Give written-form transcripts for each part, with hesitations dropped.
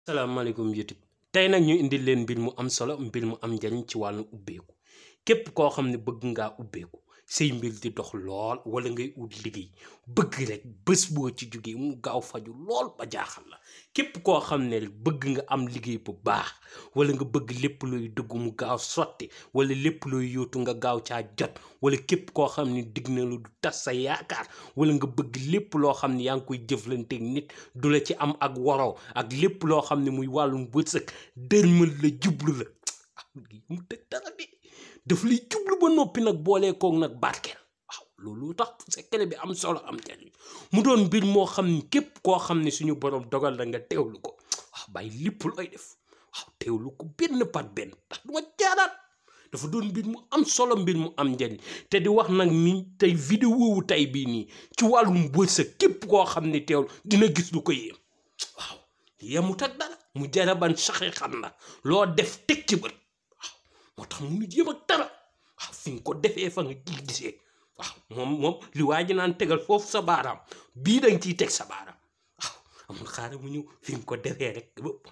salaamaaleykum YouTube tey nag ñu indil leen mbir mu am solo mbir mu am njariñ ci wàllu ubbeeku képp koo xam ne bëgg ngaa ubbeeku say mbir di dox lool wala ngay ut liggéey bëgg rek bés boo ci jógee mu gaaw faju lool ba jaaxal la képp koo xam ne rek bëgg nga am liggéey bu baax wala nga bëgg lépp looy dugg mu gaaw sotti wala lépp looy yóotu nga gaaw caa jot wala képp koo xam ne digg na lu du tas sa yaakaar wala nga bëgg lépp loo xam ne yaa ngi koy jëflanteeg nit du la ci am ak waroo ak lépp loo xam ne muy wàllum wërsëg dërmal la jublu la mu tëg dara de daf lay jublu ba noppi nag boolee koog nag barkeel waaw loolu tax secret bi am solo am njariñ mu doon mbir moo xam ne képp koo xam ne suñu borom dogal la nga teewlu ko waaw bàyyi lépp looy def waaw teewlu ko benn par benn ndax du ma jaaraat dafa doon mbir mu am solo mbir mu am njariñ te di wax nag ni tey vidéo wu tey bii nii ci wàllum wërsëg képp koo xam ne teewlu dina gis lu ko yéem waaw yemut ak dara mu jaraban saxi xam na loo def teg ci bët moo tax mu ngi jéem ak dara waaw fi nga ko defee fa nga ciy gisee waaw moom li waa ji naan tegal foofu sa baaraam bii danga ciy teg sa baaraam waaw amul xaaral mu ñëw fi nga ko defee rek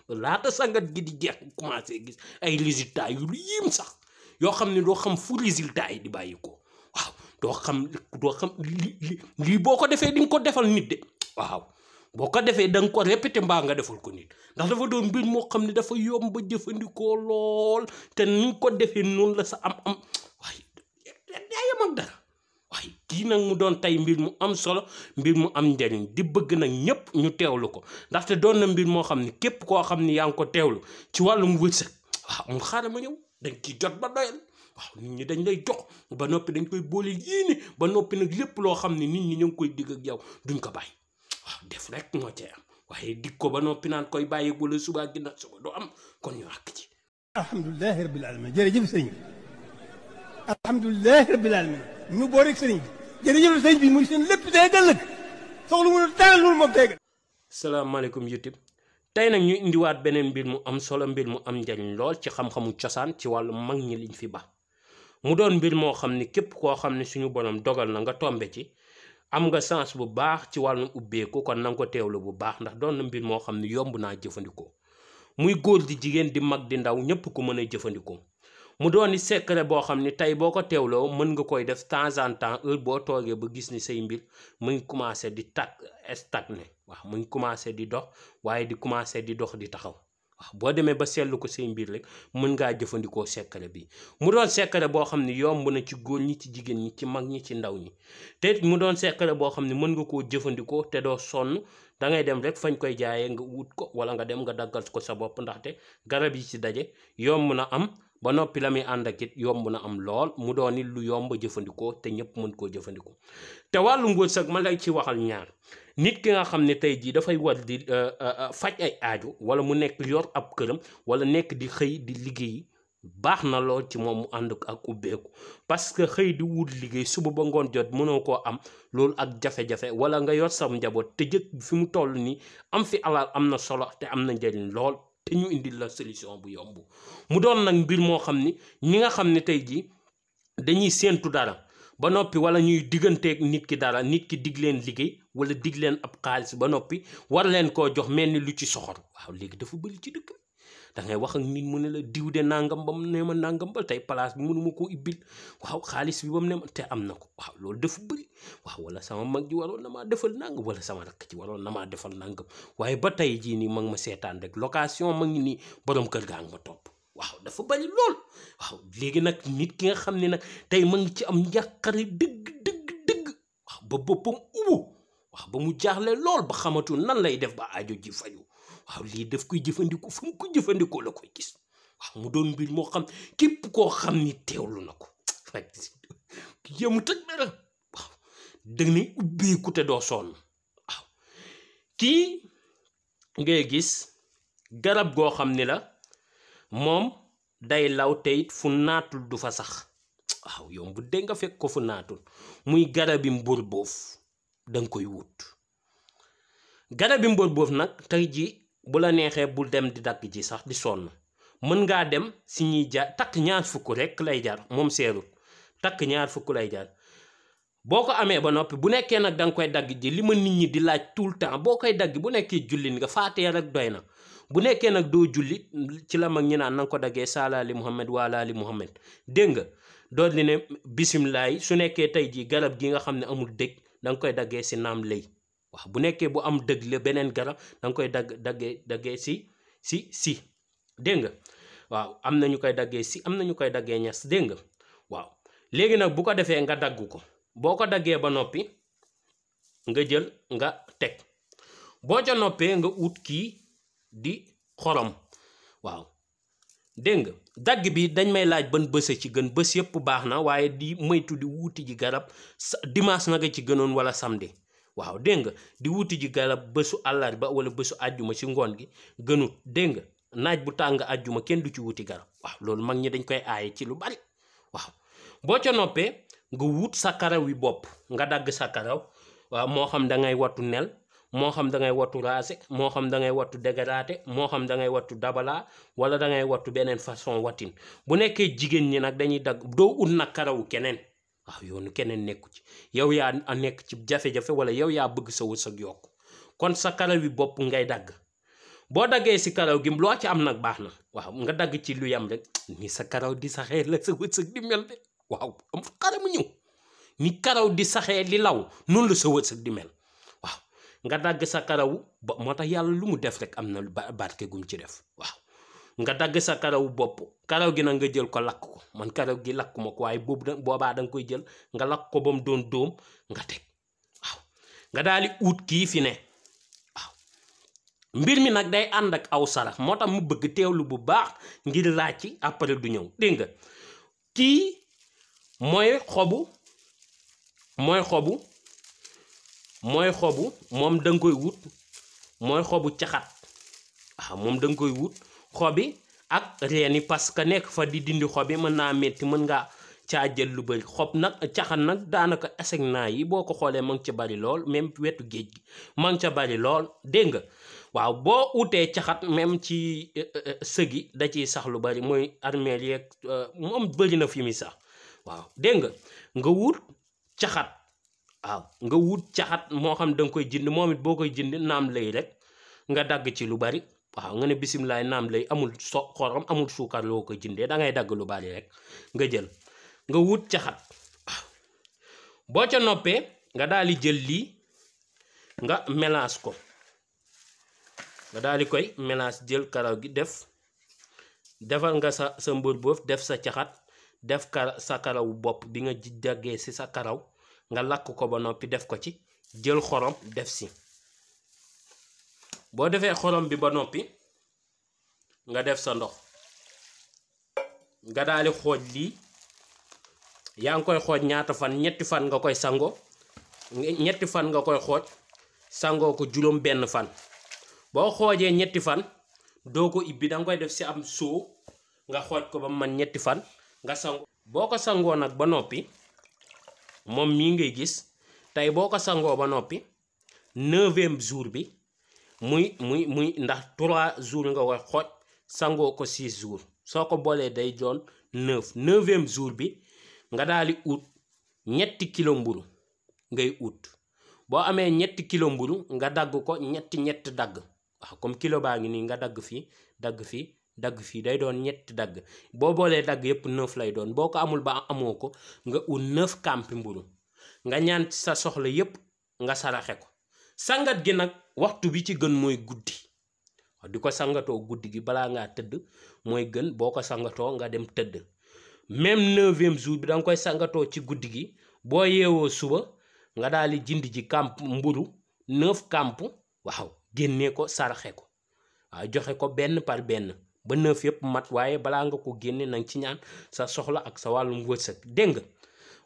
laata sangat gi di jeex commencé gis ay résultats yu lu yim sax yoo xam ne doo xam fu résultats yi di bàyyi ko waaw doo xam lii boo ko defee di nga ko defal nit de waaw boo ko defee da nga ko répété mbaa nga defal ko nit ndax dafa doon mbir moo xam ne dafa yomb ba jëfandikoo lool te ni nga ko defee noonu la sa am waaye yaa yem ak dara waaye kii nag mu doon tey mbir mu am solo mbir mu am njariñ di bëgg nag ñëpp ñu teewlu ko ndaxte doon na mbir moo xam ne képp koo xam ne yaa ngi ko teewlu ci wàllum wërsëg waaw mu xaaral ma ñëw dañ ciy jot ba doyal waaw nit ñi dañ lay jox ba noppi dañ koy boole yéene ba noppi nag lépp loo xam ne nit ñi ñu ngi koy digg ak yow duñ ko bàyyi waaw def rek moo cee am waaye dig ko ba noppi naan koy bàyyi wala suba ginnaaw suba doo am kon ñu àkk ci. alhamdulilah rabbil alamin jërëjëf sëriñ bi alhamdulilah rabbil alamin ñu boo rek sëriñ bi jërëjëf sëriñ bi muy seen lépp day ëllëg soxla mu dara loolu moom day. salaamaaleykum YouTube tey nag ñu indiwaat beneen mbir mu am solo mbir mu am njariñ lool ci xam-xamu cosaan ci wàllu mag ñi liñ fi ba mu doon mbir moo xam ne képp koo xam ne suñu borom dogal na nga tombe ci. am nga chance bu baax ci wàllum ubbeeku kon na nga ko teewlu bu baax ndax doon na mbir moo xam ne yomb naa jëfandikoo muy góor di jigéen di mag di ndaw ñëpp ko mën a jëfandikoo mu doon ni secret boo xam ne tey boo ko teewloo mën nga koy def temps en temps heure boo toogee ba gis ni say mbir mu ngi commencé di stagné waaw mu ngi commencé di dox waaye di commencé di dox di taxaw waaw boo demee ba seetlu ko say mbir rek mën ngaa jëfandikoo secret bi mu doon secret boo xam ne yomb na ci góor ñi ci jigéen ñi ci mag ñi ci ndaw ñi te mu doon secret boo xam ne mën nga koo jëfandikoo te doo sonn da ngay dem rek fañ koy jaayee nga wut ko wala nga dem nga daggal ko sa bopp ndaxte garab yi ci daje yomb na am ba noppi la muy ànd ak it yomb na am lool mu doon ni lu yomb jëfandikoo te ñëpp mën koo jëfandikoo te wàllu wërsëg ma lay ci waxal ñaar nit ki nga xam ne tey jii dafay war di faj ay aaju wala mu nekk yor ab këram wala nekk di xëy di liggéey baax na lool ci moom mu ànd ak ubbeeku parce que xëy di wut liggéey suba ba ngoon jot mënoo koo am loolu ak jafe-jafe wala nga yor sam njaboot te jëkk fi mu toll nii am fi alal am na solo te am na njariñ lool te ñu indil la solution bu yomb mu doon nag mbir moo xam ni ñi nga xam ne tey jii dañuy séentu dara ba noppi wala ñuy digganteeg nit ki dara nit ki dig leen liggéey wala dig leen ab xaalis ba noppi war leen koo jox mel ni lu ci soxor waaw léegi dafa bëri ci dëkk da ngay wax ak nit mu ne la diw de nangam ba mu ne ma nangam ba tey place bi mënuma koo ibbil waaw xaalis bi ba mu ne ma te am na ko waaw loolu dafa bëri waaw wala sama mag ji waroon na maa defal nangam wala sama rakk ci waroon na maa defal nangam waaye ba tey jii nii mag ma seetaan rek location ma ngi nii borom kër gaa nga ma topp waaw dafa bari lool waaw léegi nag nit ki nga xam ne nag tey ma ngi ci am njàqare dëgg waaw ba boppam ubu waaw ba mu jaaxle lool ba xamatu nan lay def ba aajo ji faju waaw lii daf koy jëfandikoo fu mu ko jëfandikoo la koy gis waaw mu doon mbir moo xam képp koo xam ni teewlu na ko rek yëmut ak dara waaw dangay ubbeeku te doo sonn waaw kii ngay gis garab goo xam ni la moom day law teyit fu naatul du fa sax waaw yow bu dee nga fekk ko fu naatul muy garabi mbur boof danga koy wut garabi mbur boof nag tey ji bu la neexee bul dem di dagg ji sax di sonn mën ngaa dem si ñuy jaar takk ñaar fukk rek lay jar moom seerul takk ñaar fukk lay jar boo ko amee ba noppi bu nekkee nag danga koy dagg ji li ma nit ñi di laaj tout le temps boo koy dagg bu nekkee jullit nga faatee rek doy na bu nekkee nag doo julli ci la mag ñi naan nanga ko daggee saalaali Muhammad waalaali Muhammad dégg nga dool li ne bisimilaay su nekkee tey jii garab gi nga xam ne amul dëgg da nga koy daggee si naam lay waaw bu nekkee bu am dëgg la beneen garab da nga koy daggee si dégg nga waaw am na ñu koy daggee si am na ñu koy daggee ñas dégg nga waaw léegi nag bu ko defee nga dagg ko boo ko daggee ba noppi nga jël nga teg boo ca noppee nga ut kii di xorom waaw dégg nga dagg bi dañ may laaj ban bës ci gën bës yëpp baax na waaye di moytu di wuuti ji garab dimanche na nga ci gënoon wala samedi waaw dégg nga di wuuti ji garab bésu àllarba wala bésu àjjuma ci ngoon gi gënut dégg nga naaj bu tàng àjjuma kenn du ci wuti garab waaw loolu mag ñi dañ koy aaye ci lu bari waaw boo ca noppee nga wut sa karaw wi bopp nga dagg sa karaw waaw moo xam da ngay wattu nel moo xam da ngay wattu raase moo xam da ngay wattu dégaraate moo xam da ngay wattu dabala wala da ngay wattu beneen façon wattin bu nekkee jigéen ñi nag dañuy dagg doo ut nag karawu keneen waaw yoonu keneen nekku ci yow yaa nekk ci jafe-jafe wala yow yaa bëgg sa wërsëg yokku kon sa karaw wi bopp ngay dagg boo daggee si karaw gi loo ci am nag baax na waaw nga dagg ci lu yam rek ni sa karaw di saxee la sa wërsëg di mel de waaw am xara mu ñëw ni karaw di saxee li law noonu la sa wërsëg di mel waaw nga dagg sa karawu ba moo tax yàlla lu mu def rek am na barke gum ci def waaw nga dagg sa karawu bopp karaw gi nag nga jël ko lakk ko man karaw gi lakk ma ko waaye boobaa da nga koy jël nga lakk ko ba mu doon dóom nga teg waaw nga daal di ut kii fi ne waaw mbir mi nag day ànd ak aw sarax moo tax mu bëgg teewlu bu baax ngir laaj ci après du ñëw dégg nga kii mooy xobu moom da nga koy wut mooy xobu caxat waaw moom da nga koy wut xobi ak reeni parce que nekk fa di dindi xobi mën naa metti mën ngaa caa jël lu bëri xob nag caxat nag daanaka eseg naa yi boo ko xoolee ma ngi ca bari lool même wetu géej gi ma ngi ca bari lool dégg nga waaw boo utee caxat même ci sëgi da ciy sax lu bari mooy armeel yeeg moom bëri na fi mi sax waaw dégg nga wut caxat waaw nga wut caxat moo xam da nga koy jënd moom it boo koy jënd naam lay rek nga dagg ci lu bari waaw nga ne bisimilaay naam lay amul xorom amul suukar loo ko jëndee da ngay dagg lu bari rek nga jël nga wut caxat waaw boo ca noppee nga daal di jël lii nga mélange ko nga daal di koy mélange jël karaw gi defal nga sa mbër boof def sa caxat def sa karawu bopp bi nga daggee si sa karaw nga lakk ko ba noppi def ko ci jël xorom def si boo defee xorom bi ba noppi nga def sa ndox nga daal di xooj lii yaa ngi koy xooj ñaata fan ñetti fan nga koy sango ñetti fan nga koy xooj sangoo ko juróom benn fan boo xoojee ñetti fan doo ko ibbi da nga koy def si am soo nga xooj ko ba man ñetti fan nga sango boo ko sangoo nag ba noppi moom mii ngay gis tey boo ko sangoo ba noppi 9e jour bi muy ndax 3 jours nga koy xooj sangoo ko 6 jours soo ko boolee day doon 9e jour bi nga daal di ut ñetti kilo mburu ngay ut boo amee ñetti kilo mburu nga dagg ko ñetti dagg waaw comme kilo baa ngi nii nga dagg fii dagg fii day doon ñetti dagg boo boolee dagg yëpp 9 lay doon boo ko amul ba amoo ko nga ut 9 kampi mburu nga ñaan sa soxla yëpp nga saraxe ko sangat gi nag waxtu bi ci gën mooy guddi waaw di ko sangatoo guddi gi balaa ngaa tëdd mooy gën boo ko sangatoo nga dem tëdd même 9e jour bi da nga koy sangatoo ci guddi gi boo yeewoo suba nga daal di jindi ji kamp mburu 9 kamp waaw génnee ko saraxe ko waaw joxe ko benn par benn ba 9 yëpp mat waaye balaa nga ko génne nang ci ñaan sa soxla ak sa wàllum wërsëg dégg nga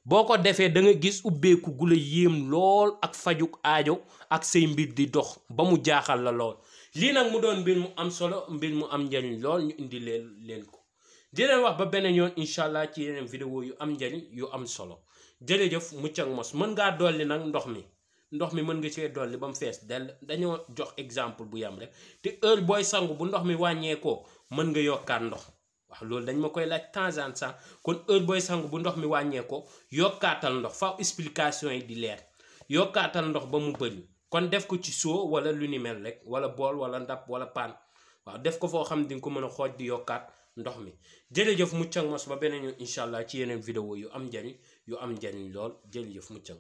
boo ko defee da nga gis ubbeeku gu la yéem lool ak fajuk aajo ak say mbir di dox ba mu jaaxal la lool lii nag mu doon mbir mu am solo mbir mu am njariñ lool ñu indi leen ko di leen wax ba beneen yoon incha allah ci yeneen vidéo yu am njariñ yu am solo jërëjëf mucc ak mos mën ngaa dolli nag ndox mi mën nga cee dolli ba mu fees dell dañoo jox exemple bu yam rek te heure booy sangu bu ndox mi wàññeekoo mën nga yokkaat ndox waaw loolu dañ ma koy laaj temps en temps kon heure booy sangu bu ndox mi wàññeekoo yokkaatal ndox faaw explication yi di leer yokkaatal ndox ba mu bëri kon def ko ci soo wala lu ni mel rek wala bool wala ndab wala paan waaw def ko foo xam di nga ko mën a xooj di yokkaat ndox mi jërëjëf muccang mos ba beneen yoon incha allah ci yeneen vidéo yu am njariñ lool jërëjëf muccang